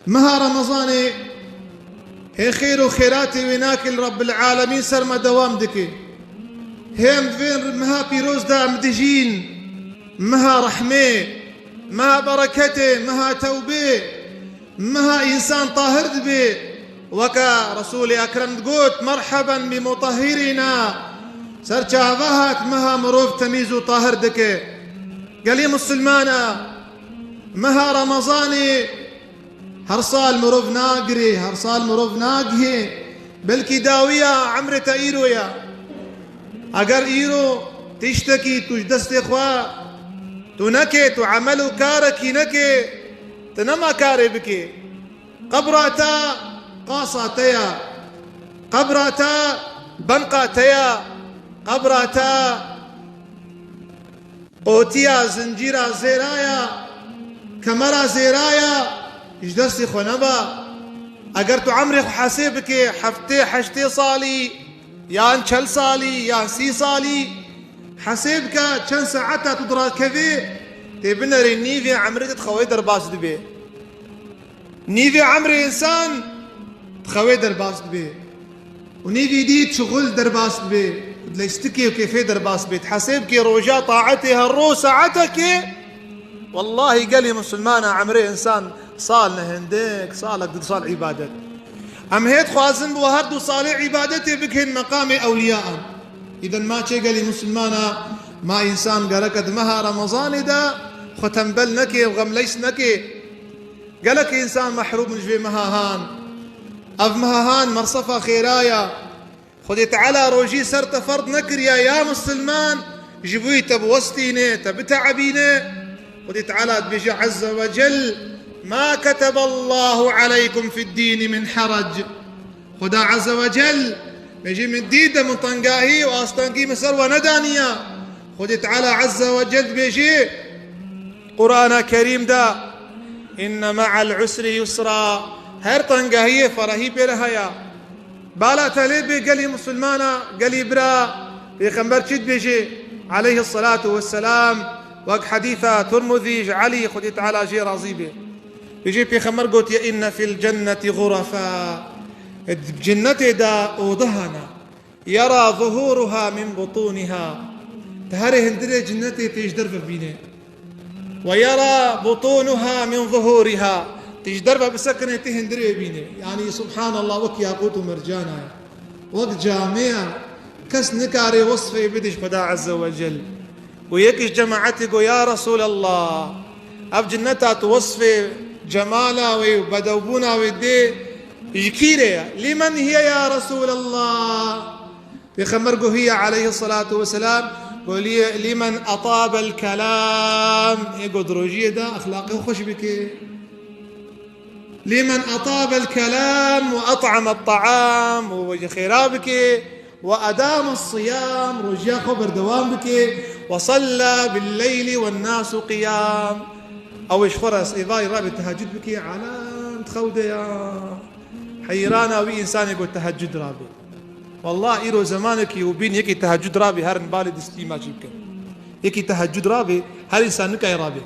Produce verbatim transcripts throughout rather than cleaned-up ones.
Meha Remezanê hê xêr û xêratê wênakê li Rebbil Alemîn ser me dewam dike. Hê em di vê meha pîroz de em dijîn. Meha rehmê, meha bereketê, meha tewbê, meha însan tahir dibe. Weke Resûlê Ekrem digot, "Merheben bi mutahhirina." Ser çava hat meha mirov temîz û tahir dike. Gelî misilmana, meha Remezanê her sal mirov nagirê, her sal mirov nagihê. Belkî dawiya emrê te îro ya. Eger îro tiştekî tu ji destê xwe tu nekê, tu emel û karekî nekê, tu nema karê bikê. Qebra te qasa te ya. Qebra te benqa te ya. Qebra te qotiya zincîra zêra ya, kemera zêra ya, ji destê xwe neba. Eger tu emrê xwe hesê bikê, heftê, heştê salî, yan çel salî, yan sî salî, hesê bike çend saeta tu dirakevê, tê binerê nîvê emrê te di xewê derbas dibe. Nîvê emrê însan di xewê derbas dibe. Û nîvî dî çixul derbas dibe. Di leystikê û kêfê derbas dibe. Di hesê bikê roja taetê her roj saetekê. Wellahî gelî misilmana emrê însan sal ne hindik, salek du sal îbadet. Em hê dixwazin bi her du salê îbadetê bikin meqamê ewliya an. Îden ma çê gelî misilmana, ma însan gereke di meha Remezanê de xwe tembel neke û xemleys neke. Gelek însan mehrûm in ji vê meha han. Ev meha han mersefa xêra ya. Xwedê Teala rojî ser te ferd nekiriye ya misilman, ji bo te biwestîne, te biteebîne. Xwedê Teala dibêje Azze ve Cel, "Ma keteballahu aleykum fid dîni min herec." Xweda Azze ve Cel bêje, "Min dîn de min tengahî û astengî min ser we nedaniya." Xwedê Teala Azze ve Cel dibêje, Qur'ana Kerîm de, "Inne ma'al usri yusra." Her tengahiyê ferehî pê re heye. Bala te lê bê gelî misilmana, gelî bira, Pêxember çi dibêje? Aleyhisselatu vesselam, wek hedîsa Tirmizî ji Elî, Xwedê Teala jê razî bê. Bêje Pêxember gotiye, "Inne fil cenneti ğurefa." Di cennetê de odeha ne. Yera zuhuruha min butuniha. Te herê hundirê cinnetê tê ji derve bîne. Ve yera butunuha min zuhuriha. Tê ji derve bisekine tê hundirê bîne. Yanî subhanallah wek yaqût û mercana ye. Wek camê ye. Kes nikare wesfê bide ji Xweda Azze ve Cel. Û yek ji cemaetê got, "Ya Resûlallah, ev cinneta tu wesfê cemala wê û bedewbûna wê dê ji kî re ye? Lîmen hiye ya Resûlallah?" Pêxember got, "Hiye aleyhisselatu vesselam, got, lî-, lîmen atabel kelam." Ê got, di rojiyê de exlaqê xweş bike. Lîmen atabel kelam ve at'amet ta'am, û ji xêra bike. Ve edame siyam, rojiya xwe berdewam bike. Ve salla billeyli wen nasu qiyam. Ew ê ji xwe re êvarî rabê tehecud bike, alem di xew de ya. Heyrana wî însanê ku tehecud rabê. Wallah îro zemanekî û bîn yekî tehecud rabê, herin balê distî ma jî bikin. Yekî tehecud rabê, her însan nikare rabê.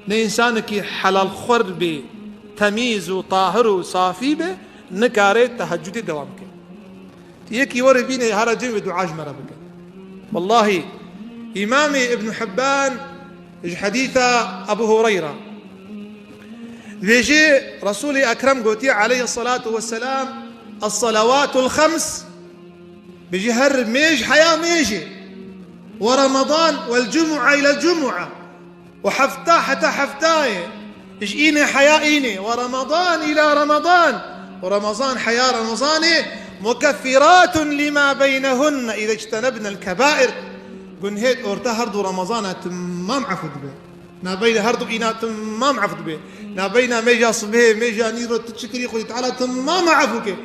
Ne însanekî helal xwer bê, temîz û tahir û safî be, nikare tehecudê dewam ke. Yekî were bîne hera cem ve dua ji me re bike. Wallahî, Îmamê Ibn Hibban ji hedîsa Ebu Hureyra dibêje, Resûlê Ekrem gotiye aleyhissalatu vesselam, "Es-salavatul khams", bêje her mêj heya mêjê. Ve Ramadan vel cumua ilel cumua. Û hefta heta heftayê, ji înê heya înê, ve Ramadan îla Ramadan, û Ramazan heya Ramazanê, mukeffiratun lima beynehunne îze ictenebnel kebair. Gunhê di orta her du Ramazana timam efû dibe. Nabeyna her du îna timam efû dibe. Nabeyna mêja sibê, mêja nîro tu çi kirî Xwedî Teala timam efû ke.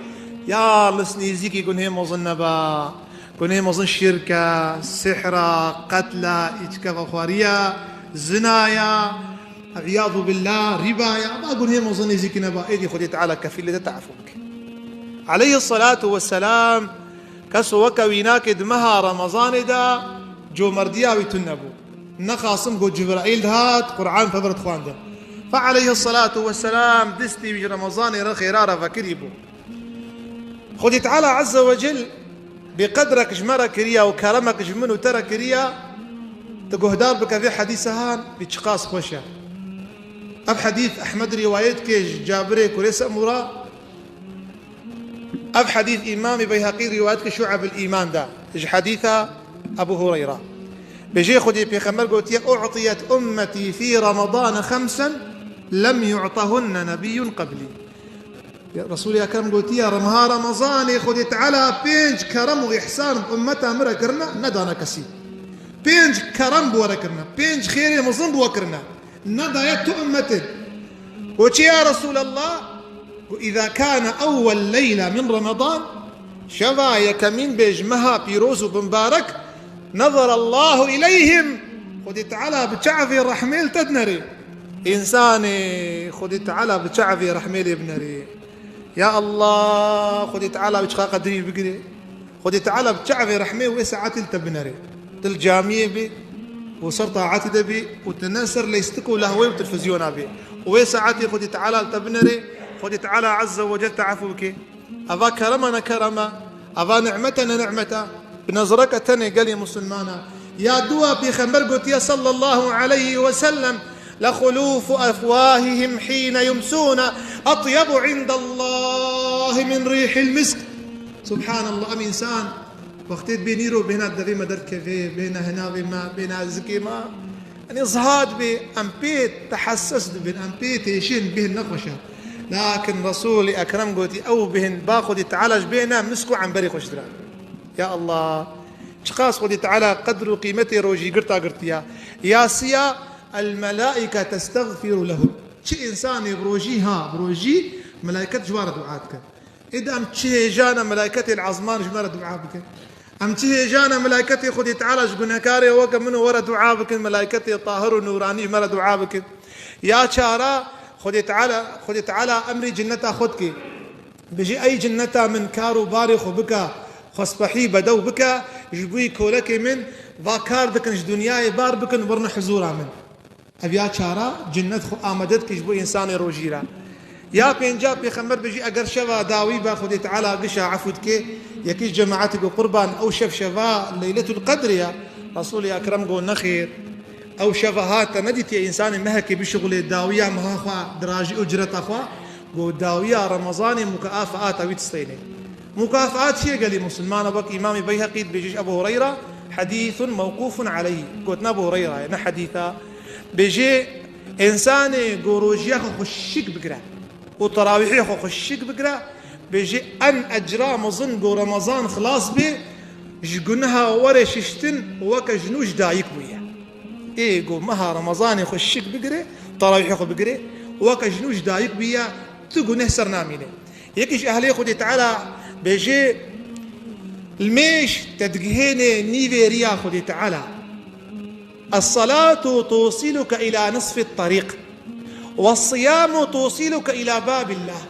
Ya li nêzîkî gunhê mezin neba. Gunhê mezin şirk e, sihra, qetla, îçkevaxwariya, zinaya, îyadu billah, rîbaya, ba gunhê mezin nêzîkî neba, êdî Xwedê Teala kefîlê te te efû bike. Aleyhissalatu vesselam, keso weke wî nake di meha Remezanê de comerdiya wî tune bû. Nexasim got Cibraîl dihat, Qur'an pevir dixwandin. Fe aleyhis salatu vesselam destî wî ji Remezanê re xêra re vekirî bû. Xwedî Teala Azze ve Cel bi qedrek ji me re kiriye û keremek ji min û te re kiriye, tu guhdar bike vê hedîsa han, bi çiqas xweş e. Ev hedîs Ehmed rîwayet dike ji Cabirê kurê Semûra. Ev hedîs Îmamê Beyheqî rîwayet dike Şu'ebul Îman de, ji hedîsa Ebu Hureyra. Bêjê Xwedê Pêxember gotiye, "U'tiyet ummetî fî Remedane xemsen lem yu'tahunne nebiyyun qeblî." Ya, Resûlê Ekrem gotiye, "Meha Remezanê Xwedê Teala pênc kerem û îhsan bi ummeta min re kirine, nedane kesî." Pênc kerem bi we re kirine, pênc xêrê mezin bi we kirine. Nedaye tu ummetê. Got, "Çi ya Resûlallah?" Got, "Îza kâne ewwel leyla min Remezan, şeva yekemîn bê ji meha pîroz û bimbarek, nezerallahu ileyhim, Xwedî Teala bi çavê rehmê li te dinerê." Însanê Xwedî Teala bi çavê rehmê lê binerê. Ya Allah, Xwedî Teala wî çiqa qedirî bigirê. Xwedê Teala bi çavê rehmê wê saetî li te binerê. Tu li camiyê bî û ser taetî de bî û tu ne ser leystik û lehwê û telfizyona bî. Û wê saetî Xwedê Teala li te binerê, Xwedê Teala Azze ve Cel te efû bike. Eva kerema ne kerema, eva nimete ne nimete. Bi nezreke tenê gelê Musulmana. Ya dua Pêxember gotiye sallallahu aleyhi ve sellem, "Lexulûfu efwahihim hîne yumsûne etyebu indallahi min rîhil misk." Subhanallah, em însan wextê dibê nîro bêhna devê me derdikevê, bêhna hinavê me, bêhna zikê me. Yanî ziha dibê, em pê tehesses dibin, em pê têşin, bêhn nexweş e. Lakin Resûlê Ekrem gotî, ew bêhn ba Xwedî Teala ji bê ne misk û emberê xweştir e. Ya Allah! Çiqas Xwedî Teala qedr û qîmetê rojî girta girtiya. Ya siya, "El-melâike testexfiru lehu." Çi însanê bi rojî ha, bi rojî melaiket ji wan re dua dikin. Êdî em çi hêjana melâiketê li ezman ji me re dua bikin. Em çi hêjana melâiketê Xwedê Teala ji gunekarê weke min û we re dua bikin, melâiketê tahir û nûranî ji me re dua bikin. Ya çara, Xwedê Teala, Xwedê Teala emrê cinneta xwe dike. Bijî, "Ey cinneta min, kar û barê xwe bike, xwespehî bedew bike, ji bo kolekê min va kar dikin, ji dinyayê bar bikin, werine huzûra min." Ev ya çara cinnet xwe amade dike ji bo însanê rojî re. Ya pênca Pêxember bijî, eger şeva dawî be Xwedê Teala gişa efû dike, yekî ji cemaetê got, "Qurban, ew şev şeva Leyletul Qedrê ye." Resûlê Ekrem got, "Nexêr, ew şeva ha te nedîtiye însanê mehekê bişixulê dawiya meha xwe dirajî û cireta xwe." Got, "Dawiya Remezanê mukafata wî disteyne." Mukafat çi ye gelî Musulmana? Wek Îmamê Beyheqî dibêje ji Ebu Hureyra, "Hedîsun mewqûfun aleyh." Gotina Ebu Hureyra ye, ne hedîsa. Bêjê, însanê ku rojiya xwe xweşik bigire û terawîhê xwe xweşik bigire, bêjê en ecra mezin ku Remezan xilas bê, ji guneha werê şiştin weke ji nû ji dayik bûye. Ê ku meha Remezanê xweşik bigire, terawîhê xwe bigire, weke ji nû ji dayik bûye, tu guneh ser namîne. Yekî ji ehlê Xwedê Teala bêjê, "Limêj te digihêne nîvê riya Xwedê Teala." "Es-salatu tusiluke ila nisfit tarîq, ve siyamu tusiluke ila babillah."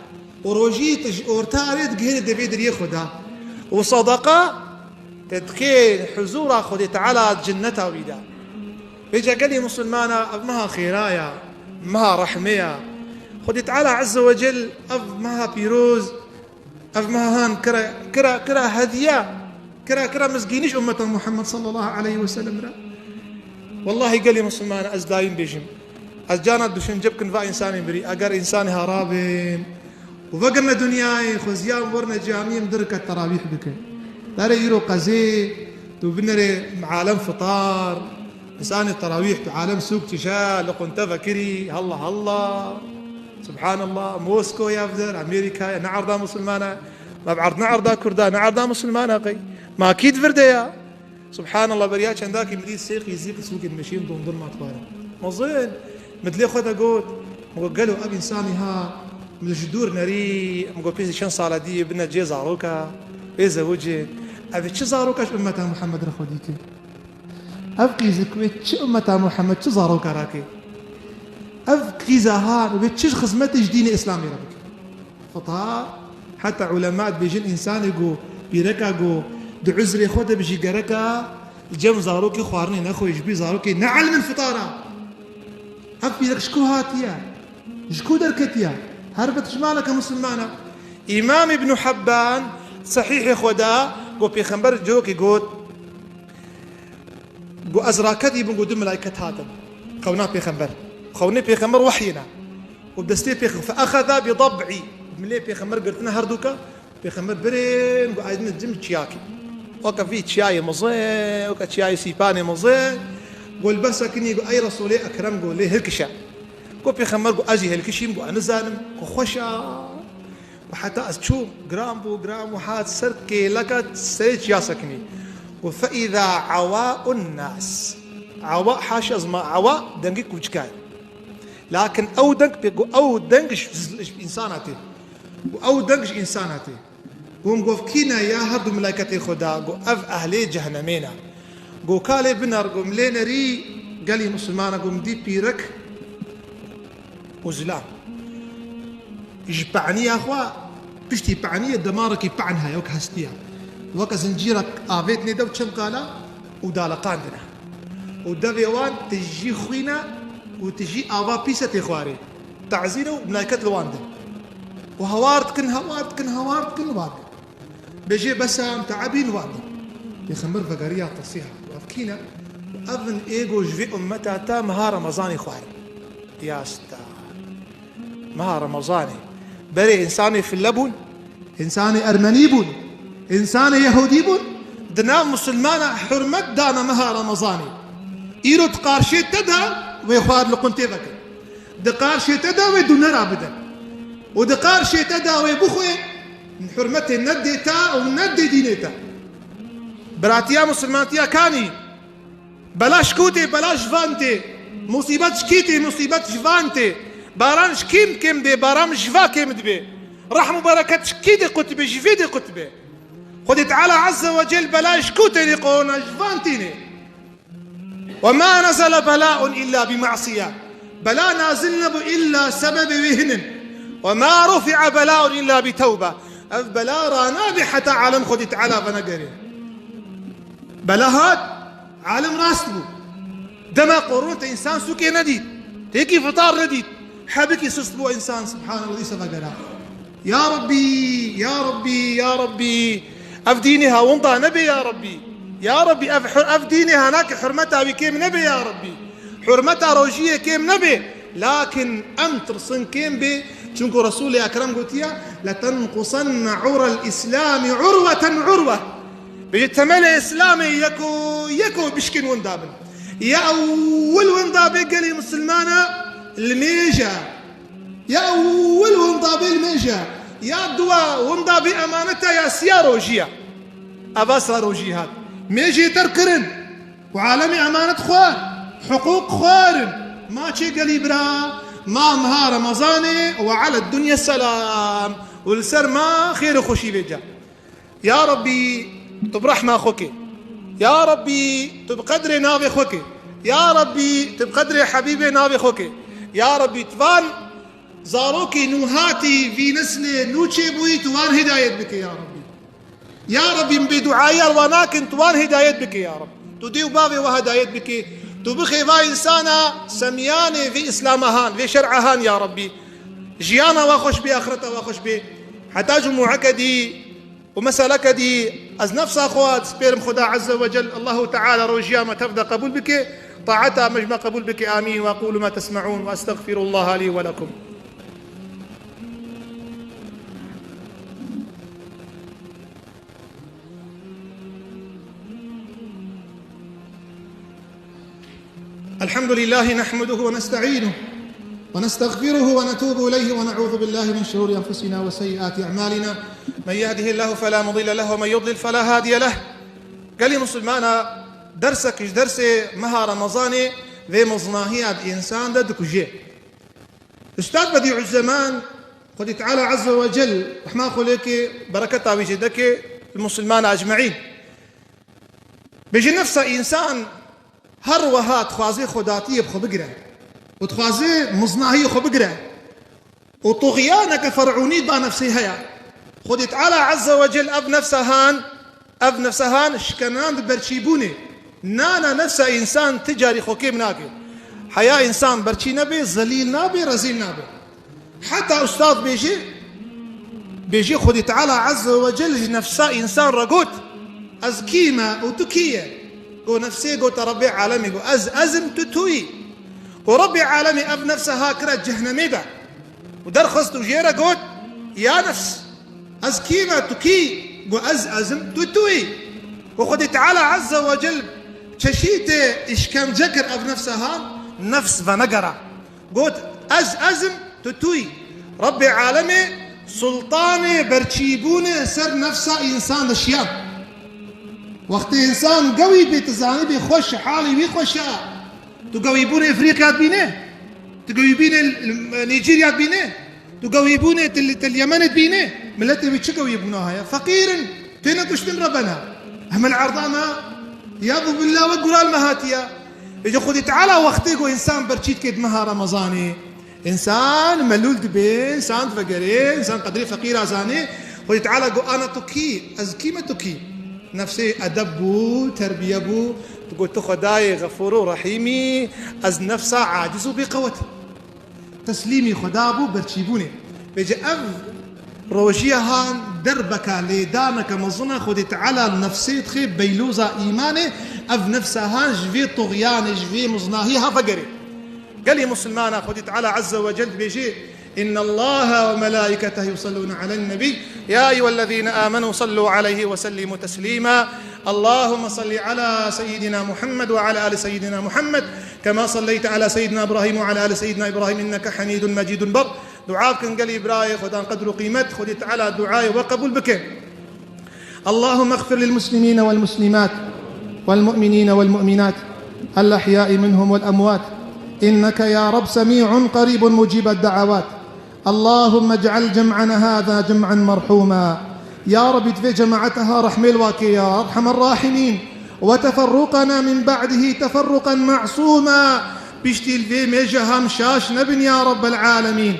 Û rojî te ji orta rê digihêne devê diriyê Xweda. Û sedeqa te dikê huzûra Xwedê Teala cinneta wî de. Vêca gelê Musulmana, ev meha xêra ya, meha rehmê ya. Xwedê Teala Azze ve Cel ev meha pîroz, ev meha han kira, kira, kira hediye, kira, kira mizgînî ji ummeta Muhammed sallallahu aleyhi ve sellem re. Wellahî gelê Musulmana, ez dayîm bêjim. Ez cana düşünce bikin va însanê mirî. Eger însanê ha rabin, û vegirine dinyayê, xweziya werine camiyê, em dirike terawîh bikin. Dere îro qezê, tu binere alem fitar, insanê terawîh, tu alem sûk çişe, li qunte vekirî, halla halla. Subhanallah, Moskoya vdir, Amerîkaya, ne erda musulmana, ma bi erd ne erda kurda, ne erda musulmana qey. Ma kî di vir de ya? Subhanallah, beriya çendakî min dît sê qîzî qisûkên meşîn dondurma dixwarin. Mezin, min dilê xwe de got, min got, gelo ev însanî ha, min ji dûr nerî, min got, pêsî çend sala dî bine cê zaroka, wê zewicê. Ev çi zaroka ji ummeta Muhammed re xwedî kir? Ev qîzik wê çi ummeta Muhammed, çi zaroka rakê? Ev qîza ha, wê çi xizmetê ji dînê Îslamê re bike? Fitar, heta ulema dibêjin, însanê ku pîreka ku di uzrê xwe de bijî gereka li cem zarokê xwarinê nexwe, ji bî zarokê neelmin fitara. Ev pîrek ji ku hatiye? Ji ku derketiye? Her bi dijmaneke misilmana. Îmam Îbnû Hebban sehîhê xwe de got, Pêxember cihokî got, got, Ez raketî bûm, got, du melaiket hatin. Xewna Pêxember. Xewnê Pêxember wehyê ne. Û destê Pêxember, "Feexeza bi dab'î." Milê Pêxember girtine her duka. Pêxember birên, got, "Ez min cim çiyakî." Weke vî çiyayê mizin, weke çiyayê Sîpanê mizin. Got, "Li ber sekinî," got, "Ey Resûlê Ekrem," got, "lê hilkişe." Got, Pêxember got, "Ez jî hilkişîm," got, "Ez nizanim." Got, "Xweş a." Got, "Heta ez çûm, giran bû, giran bû, hat ser kêleka serê çiya sekinî." Got, "Feîza ewaun nas." Ewa, haşa zima ewa, dengê kûçika ye. Lakin ew deng pê, got, ew deng ji, ji însana tê. Got, ew deng ji însana tê. Got, "Min got, kî ne ya her du meleketê Xuda?" Got, "Ev ehlê cehennemê ne." Got, "Ka lê biner," got, "Min lê nerî gelî misilmana," got, "Min dî pîrek û zilam. Ji peniya xwe, piştî peniyê demarekî pen heye, wek hestiya. Weke zincîrek avêtine de û çemkala û daleqandine. Û devê wan tijî xwîn e û tijî ava pîse tê xwarê. Tazîr e û meleket li wan din. Û hawar dikin, hawar dikin, hawar dikin li wan din. Bêjê bes e, em teebîn wan din." Pêxember vegeriya tirsî hat. Ev kî ne? Ev in ê got ji vê ummeta te meha Remezanê xwarin. Ya star. Meha Remezanê. Berê însanê file bûn, însanê ermenî bûn, însanê yehûdî bûn, di nav misilmana hurmet dana meha Remezanê. Îro di qarşê te de wê xwar li qun tê vekin. Di qarşê te de wê dûnera bidin. Û di qarşê te de wê bixwê, hurmetê nedê te û nedê dînê te. Biratiya misilmantiya kanî. Bela ji ku tê, bela ji van tê. Musîbet ji kî tê, musîbet ji van tê. Baran ji kî kêm dê, baran ji va kêm dibe. Rehm û bereket ji kî dê qut be, ji vê dê qut be. Xwedê Teala Azze ve Cel bela ji ku tênê, qona ji van tînê. "Ve ma nezele belaun illa bi ma'siye." Bela nazil nebû illa sebebê wê hinin. "Ve ma rufi'a belaun illa bi tewbe." Ev bela ranabe heta alem Xwedê Teala venegerê. Bela hat, alem rast bû. Dema qorûn te însan sûkê nedît, têkî fitar nedît, hebikî sust bû însan, subhanallah, dîsa vegera. Ya Rabbî, ya Rabbî, ya Rabbî, ev dînê ha winda nebe ya Rabbî. Ya Rabbî, ev hur-, ev dînê ha nake hurmeta wî kêm nebe ya Rabbî. Hurmeta rojiyê kêm nebe. Lakin em tirsin kêm bê, çunku Resûlê Ekrem gotiye, "Letenqusanne urel Îslamî urweten urwe." Bêje temelê Îslamê yeko yeko bişkin winda bin. Ya ewil winda bê gelê misilmana li mêje. Ya ewil winda bê li mêje. Ya duwa winda bê emaneta ya siya rojî ya. Eva sa rojî hat. Mêjê ter kirin. Û alemê emanet xwar. Hiqûq xwarin. Ma çê gelî bira. Ma meha Remezanê we ala dunya selam. Û li ser ma xêr û xweşî vêca. Ya Rabbî, tu bi rehma xwe kê. Ya Rabbî, tu bi qedrê navê xwe kê. Ya Rabbî, tu bi qedrê Hebîbê navê xwe kê. Ya Rabbî, tu van zarokê nû hatî, vî neslê nû çêbûyî, tu wan hidayet bike, ya Rabbî. Ya Rabbî, min bê duaya wan nakin, tu wan hidayet bike, ya Rabbî. Tu dê û bavê we hidayet bike. Tu bixê va însana semiyanê vê Îslama han, vê şer'a han, ya Rabbî. Jiyana wa xweş bê, axireta wa xweş bê. Heta cumûeke dî, û meseleke dî, ez nefsa xwe dispêrim Xuda Azze ve Cel, Allahu Teala rojiya me tev de qebûl bike, taeta me ji me qebûl bike. Amîn. Ve aqulu ma tesme'ûn ve estexfirullaha lî ve lekum. الحمد لله نحمده ونستعينه ونستغفره ونتوب إليه ونعوذ بالله من شرور أنفسنا وسيئات أعمالنا. من يهده الله فلا مضل له ومن يضلل فلا هادي له. Gelî misilmana, dersek ji dersê meha Remezanê vê mezinahiya di însan de dikuje. Ustad Bedîuzzeman, Xwedî Teala Azze ve Cel rehma xwe lê ke, bereketa wî jê deke, li misilmana ecmeîn. Bêje nefsa însan her wiha dixwaze xwedatiyê bi xwe bigire û dixwaze miznahiyê xwe bigire û tuxyaneke fer'ûnî ba nefsê heye. Xwedê Teala Azze ve Cel ev nefsa han, ev nefsa han şikenan di berçîbûnê. Nana nefsa însan ti carî xwe kêm nake. Heya însan berçî nebe, zelîl nabe, rezîl nabe. Heta ustad bêjî, bêjî Xwedî Teala Azze ve Cel ji nefsa însan re got, "Ez kî me û tu kî ye?" Got, "Nefsê," gote, "Rebbê alemê got, 'Ez, ez im, tu, tu yî.'" Got, "Rebbê alemê ev nefsa ha kire cehnemê de û derxist û jê re got, 'Ya nefs, ez kî me, tu kî?'" Got, "Ez, ez im, tu, tu yî." Got, Xwedî Teala Azze ve Cel çeşîtê îşkence kir ev nefsa han, nefs venegera. Got, "Ez, ez im, tu, tu yî." Rebbê alemê sultanê berçîbûnê ser nefsa însan de şiyan. Wextê însan gewî bê, tu zanî bê xweş e, halê wî xweş e. Tu gewîbûnê Efrîqya dibînê? Tu gewîbûnê Nîjerya dibînê? Tu gewîbûnê til, til Yemenê dibînê? Miletê wî çi gewîbûna heye? Feqîr in. Têne kuştin rebena. Em el erda me, ya bu billah, wek gural me hatiye. Vêca Xwedî Teala wextê ku însan berçî dike di meha Remezanê, însan melûl dibe, însan divegerê, însan qedrê feqîra zanê. Xwedî Teala got, "Ana tu kî? Ez kî me, tu kî?" Nefsê edeb bû, terbiye bû. Tu got, "Tu Xwedayê Xefûr û Rehîmî, ez nefsa aciz û bêqewet." Teslîmî Xweda bû, berçîbûnê. Vêca ev rojiya han derbeka, lêdaneke mezin e, Xwedî Teala nefsê dixê beyloza îmanê, ev nefsa han ji vê tuxyanê, ji vê miznahî ha vegerê. Gelî misilmana Xwedî Teala Azze ve Cel dibêjê, "إن الله وملائكته يصلون على النبي، يا أيها الذين آمنوا صلوا عليه وسلموا تسليما. اللهم صل على سيدنا محمد وعلى آل سيدنا محمد، كما صليت على سيدنا إبراهيم وعلى آل سيدنا إبراهيم إنك حميد مجيد." Bar dua bikin gelî birayê, Xwedan qedr û qîmet, Xwedî Teala duayê we qebûl bike. اللهم اغفر للمسلمين والمسلمات والمؤمنين والمؤمنات الأحياء منهم والأموات، إنك يا رب سميع قريب مجيب الدعوات. اللهم اجعل جمعنا هذا جمعا مرحوما. Ya Rabbî, tu vê cemaeta ha rehmê li wa kê ya Erhemer Rahimîn. وتفرقنا من بعده تفرقا معصوما. Piştî li vê mêje ha em şaş nebin ya Rabbel Alemîn.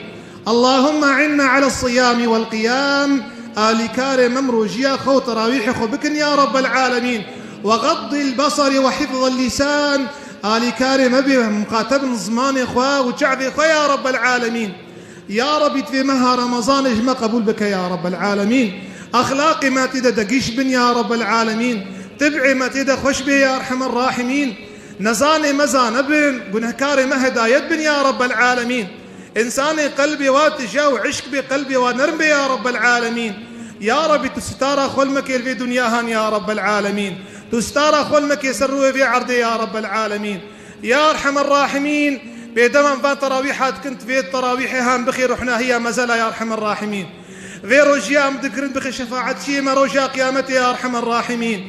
اللهم أعنا على الصيام والقيام. Alîkarê me em rojiya xwe û terawîhê xwe bikin ya Rabbel Alemîn. وغض البصر وحفظ اللسان. Alîkarê me bê, em muqate bin zimanê xwe û çavê xwe ya Rabbel Alemîn. Ya Rabbî, tu vê meha Remezanê ji me qebûl bike ya Rabbel Alemîn. Exlaqê me tê de degîş bin ya Rabbel Alemîn. Tib'ê me tê de xweş bê ya Erhemer Rahimîn. Nezanê me zane bin, gunehkarê me hedayet bin ya Rabbel Alemîn. Însanê qelbê wa tije û eşq bê, qelbê wa nerm bê ya Rabbel Alemîn. Ya Rabbî, tu sitara xwe li me kê li vê dinya han ya Rabbel Alemîn. Tu sitara xwe li me kê ser rûyê vê erdê ya Rabbel Alemîn. Ya Erhemer Rahimîn, bêdem em van terawîha dikin, tu vê terawîhê han bixê ruhnahiya mezela ya Erhemer Rahimîn. Vê rojiya em dikirin bixê şefaetçiyê me roja qiyametê ya Erhemer Rahimîn.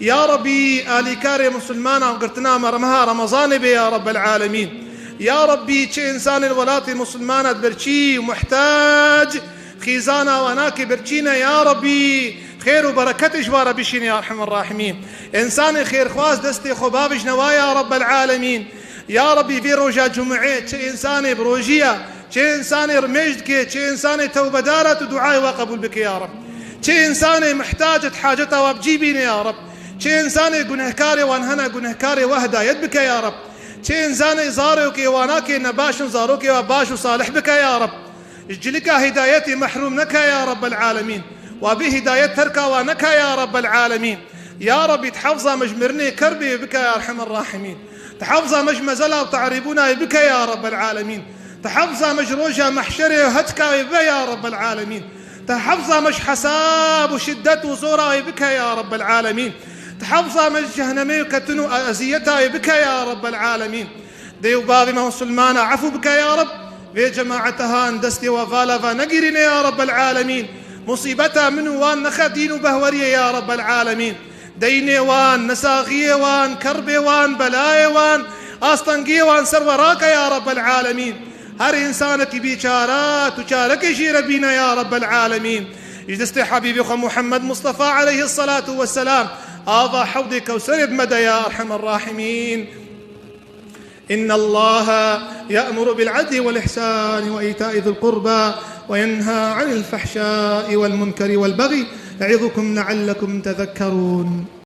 Ya Rabbî, alîkarê misilmana û girtina me meha Remezanê bê ya Rabbel Alemîn. Ya Rabbî, çi însanên welatê misilmana diberçî û muhtac, xîzana wan a kê berçî ne ya Rabbî, xêr û bereketê ji wan re bişîne ya Erhemer Rahimîn. Însanê xêrxwaz destê xwe bavêjne wa ya Rabbel Alemîn. Ya Rabbî, vê roja cumê çi însanê bi rojiya, çi însanê rimêj dike, çi însanê tewbedar e, tu duayê wa qebûl bike ya Rab. Çi însanê mihtac e, tu haceta wa bi cî bîne ya Rab. Çi însanê gunehkarê wan hene, gunehkarê wa hidayet bike ya Rab. Çi însanê zarokê wan a kê nebaş in, zarokê wa baş û salih bike ya Rab. Ji cilika hidayetê mehrûm neke ya Rabbel Alemîn. Wa bê hidayet terka wa neke ya Rabbel Alemîn. Ya Rabbî, tu hefza me ji mirinê kerbê bike ya Erhemer Rahimîn. Tu hefza me ji mezela û te'rîbûna wê bike ya Rabbel Alemîn. Tu hefza me ji roja mehşerê û hetka wê bibe ya Rabbel Alemîn. Tu hefza me ji hesab û şiddet û zora wê bike ya Rabbel Alemîn. Tu hefza me ji cehnemê û ketin û eziyeta wê bike ya Rabbel Alemîn. Dê û bavê me misilmana efû bike ya Rab. Vê cemaeta han destê we vala va negirîne ya Rabbel Alemîn. Musîbeta min û wan nexe dîn û behweriyê ya Rabbel Alemîn. Deynê wan, nesaxiyê wan, kerbê wan, belayê wan, astengiyê wan ser we rake ya Rabbel Alemîn. Her însanekî bîçare, tu çarekê jê re bîne ya Rabbel Alemîn. Ji destê Habîbê xwe Muhammed Mustafa aleyhisselatu vesselam ava hewdê Kewserê bi me de ya Erhemer Rahimîn. إن الله يأمر بالعدل والإحسان وإيتاء ذي القربى وينهى عن الفحشاء والمنكر والبغي يعظكم لعلكم تذكرون.